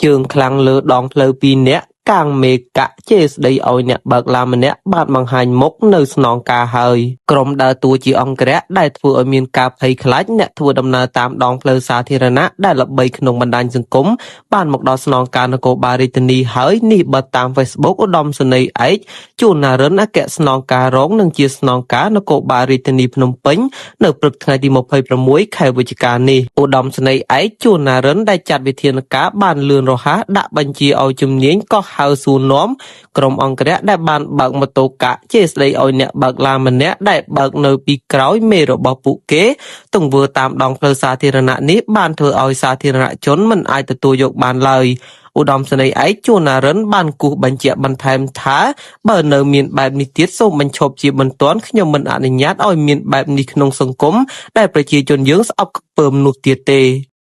ជើងខ្លាំងលើដងផ្លូវពីរនាក់កាងមេកាក់ជេរស្ដីឲ្យអ្នកបើកឡានម្នាក់បានបង្ហាញមុខនៅស្នងការហើយក្រុមដើរតួជាអង្គរក្សដែលធ្វើឲ្យមានការភ័យខ្លាចអ្នកធ្វើដំណើរតាមដងផ្លូវសាធារណៈដែលល្បីក្នុងបណ្ដាញសង្គមបានមកដល់ស្នងការនគរបាលរាជធានីហើយនេះបើតាម Facebook ឧត្តមសេនីយ៍ឯកជួនណារិនអគ្គស្នងការរងនិងជាស្នងការនគរបាលរាជធានីភ្នំពេញនៅព្រឹកថ្ងៃទី26ខែវិច្ឆិកានេះឧត្តមសេនីយ៍ឯកជួនណារិនដែលចាត់វិធានការបានលឿនរហ័សដាក់បញ្ជាឲ្យជំនាញកោះហៅសួរនាំក្រុមអង្គរក្សដែលបានបើកម៉ូតូកាក់ជេរស្ដីឲ្យអ្នកបើកឡានម្នាក់ដែលបើកនៅពីក្រោយមេរបស់ពួកគេទង្វើតាមដងផ្លូវសាធារណៈនេះបានធ្វើឲ្យសាធារណជនមិនអាចទទួលយកបានឡើយឧត្តមសេនីយ៍ឯកជួនណារិនបានគូសបញ្ជាក់បន្ថែមថាបើនៅមានបែបនេះទៀតសូមបញ្ឈប់ជាបន្ទាន់ខ្ញុំមិនអនុញ្ញាតឲ្យមានបែបនេះក្នុងសង្គមដែលប្រជាជនយើងស្អប់ខ្ពើមនោះទៀតទេ។